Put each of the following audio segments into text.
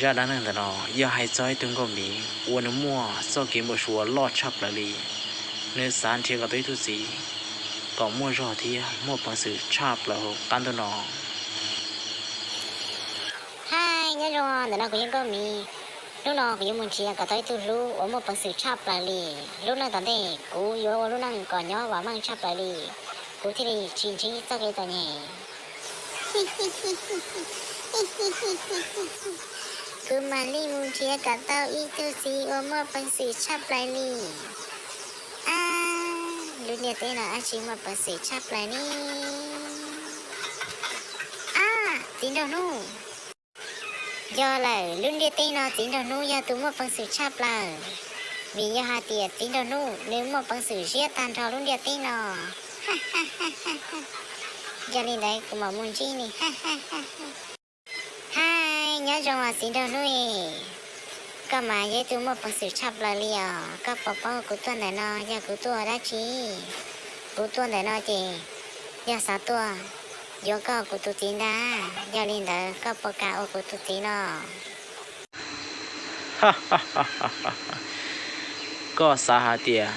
Zaj dab neeg ntawm no yog hais txog ib tug nkauj miv uas nws muaj txoj kev npau suav loj tshaj plaws li. Nws xav nrhiav kom tau ib tug txiv kom muaj zog thiab muaj peev xwm tshaj plaws hauv qab ntuj no. Hais, nyob zoo, ntawm no kuv yog nkauj miv. Hnub no kuv yuav mus nrhiav kom tau ib tug hlub uas muaj peev xwm tshaj plaws li. Lub neej tom ntej kuv yuav ua lub neej kom nyob vam meej tshaj plaws li, kuv thiaj li tsis ntsib txoj kev txom nyem. Kuv mam li mus nrhiav kom tau ib tug txiv uas muaj peev xwm tshaj plaws li. Ab, lub ntiaj teb no dab tsi muaj peev xwm tshaj plaws ne? Ab, txiv nraug hnub. Yog lawm, lub ntiaj teb no txiv nraug hnub yog tus muaj peev xwm tshaj plaws, vim yog hais tias txiv nraug hnub nws muaj peev xwm ziab tag nrho lub ntiaj teb no. Yog li ntawd kuv mam mus ntsib nws. Hais, nyob zoo os txiv nraug hnub es, koj mas yog ib tug muaj peev xwm tshaj plaws li os. Koj puas paub kuv tuaj ntawm no yog kuv tuaj ua dab tsi? Kuv tuaj ntawm no ces yog xav tuaj yuav koj kuv tus txiv ntag. Yog li ntawd koj puas kam ua kuv tus txiv no? Koj xav hais tias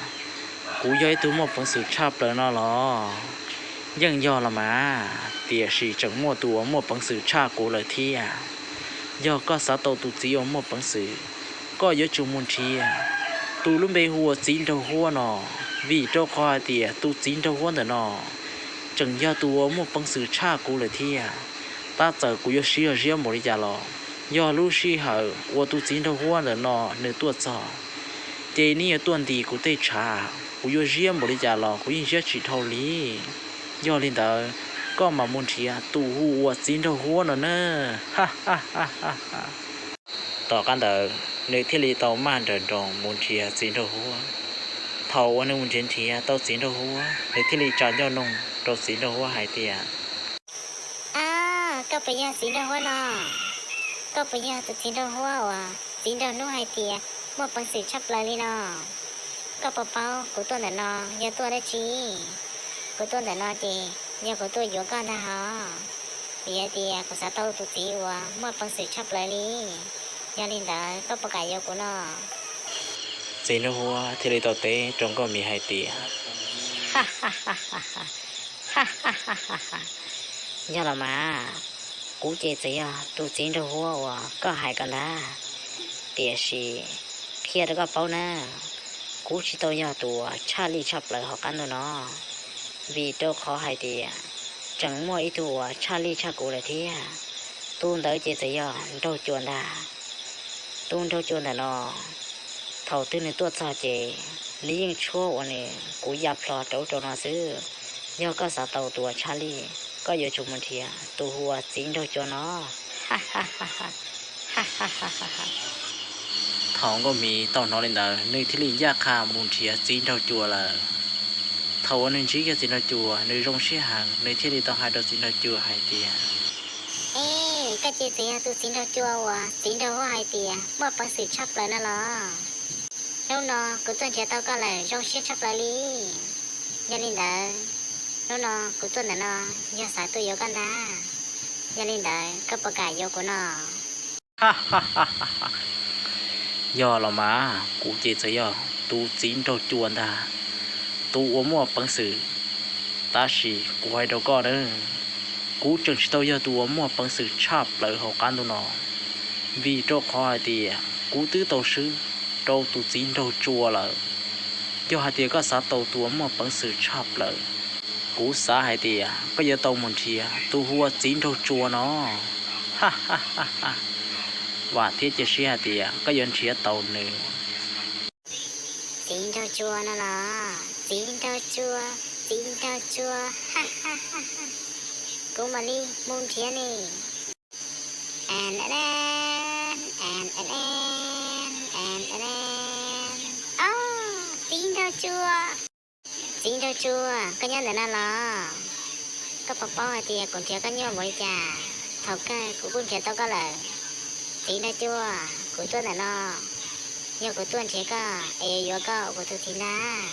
kuv yog ib tug muaj peev xwm tshaj plaws no los? Yeej yog los mas, tiam sis tseem muaj tus uas muaj peev xwm tshaj kuv lawm thiab. Yog koj xav tau tus txiv uas muaj peev xwm, koj yuav tsum mus nrhiav tus lub npe hu ua txiv nraug huab no, vim rau qhov hais tias tus txiv nraug huab ntawm no tseem yog tus uas muaj peev xwm tshaj kuv lawm thiab. Tab txawm kuv yuav siv zog ziab npaum li cas los, yog lub sij hawm uas tus txiv nraug huab ntawm no nws tuaj txog, ces nws yuav tuaj ntim kuv tej tshav. Kuv yuav ziab npaum li cas los kuv yeej ziab tsis dhau li. Yog li ntawd, koj mam mus nrhiav tus hu ua txiv nraug huab no na. Tom qab ntawd, nws thiaj li tau maj nrawm nroos mus nrhiav txiv nraug huab. Thaum uas nws mus nrhiav nrhiav tau txiv nraug huab, nws thiaj li tsa ncauj nug rau txiv nraug huab hais tias, Ab, koj puas yog txiv nraug huab no? Koj puas yog tus txiv nraug huab uas txiv nraug hnub hais tias muaj peev xwm tshaj plaws li no? Koj puas paub kuv tuaj ntawm no yog tuaj dab tsi? Kuv tuaj ntawm no ces yog kuv tuaj yuav koj ntag hos, vim hais tias kuv xav tau tus txiv uas muaj peev xwm tshaj plaws li. Yog li ntawd koj puas kam yuav kuv no? Txiv nraug huab thiaj li tau teb rau nkauj miv hais tias, Yog los mas, kuv ces txawm yog tus txiv nraug huab uas koj hais ko ntag, tiam sis qhia rau koj paub na, kuv tsis tau yog tus uas tshaj lij tshaj plaws hauv qab ntuj no, vim rau qhov hais tias tseem muaj ib tug uas tshaj lij tshaj kuv lawm thiab. Tus ntawd ces txawm yog nraug cua ntag. Tus nraug cua ntawm no, thaum twg nws tuaj txog ces nws yeej tshuab uas nws kuv ya plho rau ub rau no xwb. Yog koj xav tau tus uas tshaj lij, koj yuav tsum mus nrhiav tus hu ua txiv nraug cua no. Thaum nkauj miv tau hnov li ntawd, nws thiaj li ncaj qha mus nrhiav txiv nraug cua lawm. Thaum uas nws ntsib kiag txiv nraug cua, nws zoo siab heev, nws thiaj li tau hais rau txiv nraug cua hais tias, E, koj ces txawm yog tus txiv nraug cua uas txiv nraug huab hais tias muaj peev xwm tshaj plaws no los? Hnub no kuv tuaj nrhiav tau koj lawm, zoo siab tshaj plaws li. Yog li ntawd, hnub no kuv tuaj ntawm no yog xav tuaj yuav koj ntag. Yog li ntawd koj puas kam yuav kuv no? Yog los mas, kuv ces txawm yog tus txiv nraug cua ntag, tus uas muaj peev xwm. Tab sis kuv hais rau koj na, kuv tseem tsis tau yog tus uas muaj peev xwm tshaj plaws hauv qab ntuj no, vim rau qhov hais tias kuv twb tau swb rau tus txiv nraug cua lawm. Yog hais tias koj xav tau tus uas muaj peev xwm tshaj plaws, kuv xav hais tias koj yuav tau mus nrhiav tus hu ua txiv nraug cua no. Vam thiab cia siab hais tias koj yuav nrhiav tau nws. Txiv nraug cua no los? Txiv nraug cua, txiv nraug cua, kuv mam li mus nrhiav ne. Ob, txiv nraug cua, txiv nraug cua, koj nyob ntawm no los? Koj puas paub hais tias kuv nrhiav koj nyuaj npaum li cas? Thaum kawg kuv kuj nrhiav tau koj lawm. Txiv nraug cua, kuv tuaj ntawm no, yog kuv tuaj nrhiav koj es yuav yuav koj ua kuv tus txiv ntag.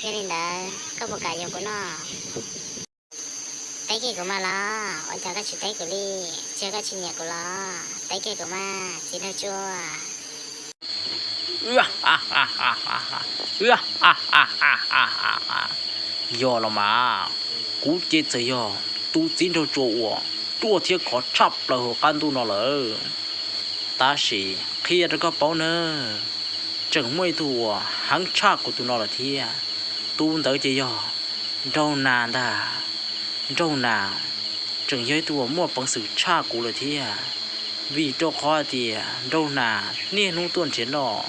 Yog li ntawd koj puas kam yuav kuv no? Teb kiag kuv mas los, ua cas koj tsis teb kuv li? Tsis yog koj tsis nyiam kuv los? Teb kiag kuv mas txiv nraug tsua. Yog los mas, kuv ces txawm yog tus txiv nraug tsua uas ruaj thiab khov tshaj plaws hauv qab ntuj no lawm. Tab sis qhia rau koj paub nawb, tseem muaj ib tug uas heev tshaj kuv tus no lawm thiab. Tus ntawd ces yog Nraug Nas ntag. Nraug Nas tseem yog ib tug uas muaj peev xwm tshaj kuv lawm thiab, vim rau qhov hais tias Nraug Nas niaj hnub tuaj nrhiav noj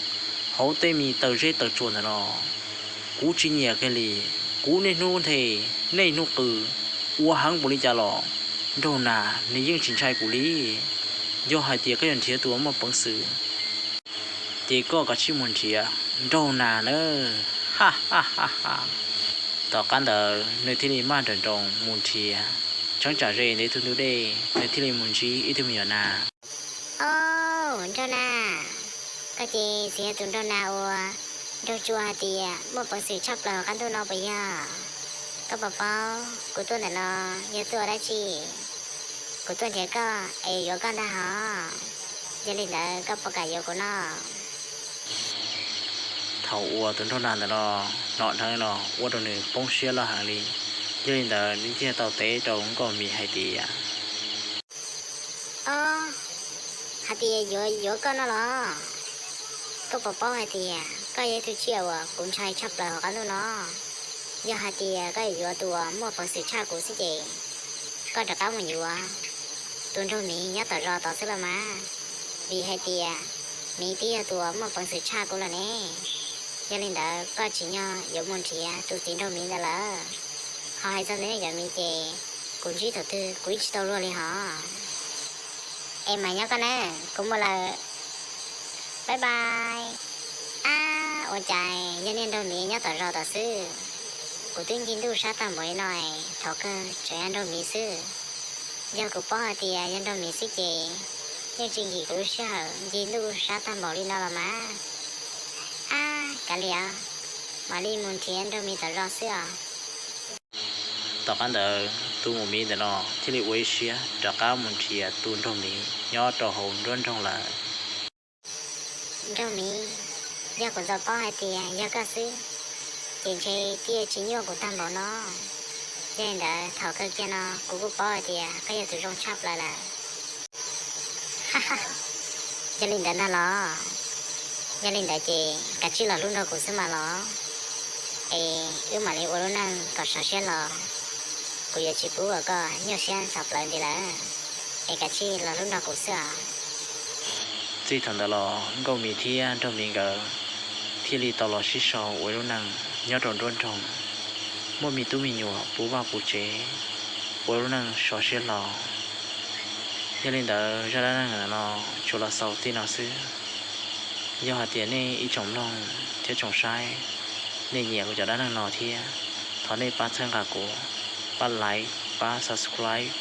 hauv tej me taw zeb taw tsua ntawm no. Kuv tsis nyiam kiag li, kuv niaj hnub nthe, niaj hnub qw, ua heev npaum li cas los Nraug Nas nws yeej tsis ntshai kuv li. Yog hais tias koj yuav nrhiav tus uas muaj peev xwm, ces koj kav tsij mus nrhiav Nraug Nas nawb. Tom qab ntawd nws thiaj li maj nroos nroos mus nrhiav, cheeb tsam ze ntev tug ntug dej nws thiaj li mus ntsib ib tug me nyuam nas. Au, Nraug Nas, koj ces txawm yog tus Nraug Nas uas nraug tsua hais tias muaj peev xwm tshaj plaws hauv qab ntuj no puas yog? Koj puas paub kuv tuaj ntawm no yog tuaj ua dab tsi? Kuv tuaj nrhiav koj es yuav koj ntag hos. Yog li ntawd koj puas kam yuav kuv noj? Thaum uas tus Nraug Nas ntawm no hnov dheev no ua rau nws poob siab loj heev li. Yog li ntawd nws thiaj tau teb rau Nkauj Mim hais tias, Ob, hais tias yuav yuav koj no los? Koj puas paub hais tias koj yog ib tug tsiaj uas kuv ntshai tshaj plaws hauv qab ntuj no? Yog hais tias koj yuav yuav tus uas muaj peev xwm tshaj kuv xwb ces koj rov qab mus yuav tus Nraug Miv nyob tom zos tod xwb los mas, vim hais tias Miv twb yog tus uas muaj peev xwm tshaj kuv lawm ne. Yog li ntawd koj tsim nyog yuav mus nrhiav tus txiv Nraug Miv ntawd lawm. Ho hais txog ntawm Nraug Miv ces kuv ntsib thaum twg kuv yeej tsis tau luag li hos. Es mas nyob koj na, kuv mus lawm, bye bye. Ab, ua cas yog niag Nraug Miv nyob tom zos tom xwb? Kuv twb ncig ntuj sab tag npaum li no, thaum kawg tseem yog Nraug Miv xwb. Yog kuv paub hais tias yog Nraug Miv xwb ces yeej tsis nkim kuv lub sij hawm ncig ntuj sab tag npaum li no los mas. Ab, kav liam, mam li mus nrhiav Nraug Miv tom zos xwb os. Tom qab ntawd tus maum miv ntawm no thiaj li ua ib siab rov qab mus nrhiav tus Nraug Miv nyob rau hauv nruab nroog lawm. Nraug Miv, yog kuv ntxov paub hais tias yog koj xwb, ces ntshe twb tsis nyuaj kuv tag npaum no. Yog li ntawd thaum kawg kiag no kuv kuj paub hais tias koj yog tus zoo tshaj plaws lawm. Yog li ntawd ntag los? Yog li ntawd ces kav tsij los hlub nrog kuv xwb mas los, es wb mam li ua lub neej kom sov siab los. Kuv yuav tsis pub kom koj nyuaj siab txog plaws nti lawm, es kav tsij los hlub nrog kuv xwb os. Txij thaum ntawd los Nkauj Miv thiab Nraug Miv nkawd thiaj li tau los sib sau ua ib lub neej nyob rau nruab nroog, muaj me tub me nyuam puv vaj puv tsev, ua lub neej sov siab hlo. Yog li ntawd zaj dab neeg no tsuas los xaus txij no xwb. Yog hais tias nej ib tsoom mloog thiab tsoom saib, nej nyiam kuv cov dab neeg no thiab, thov nej pab txhawb nqa kuv, pab like, pab subscribe,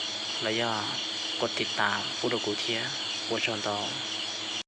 los yog kos tiv tas pub rau kuv thiab. Ua tsaug ntau.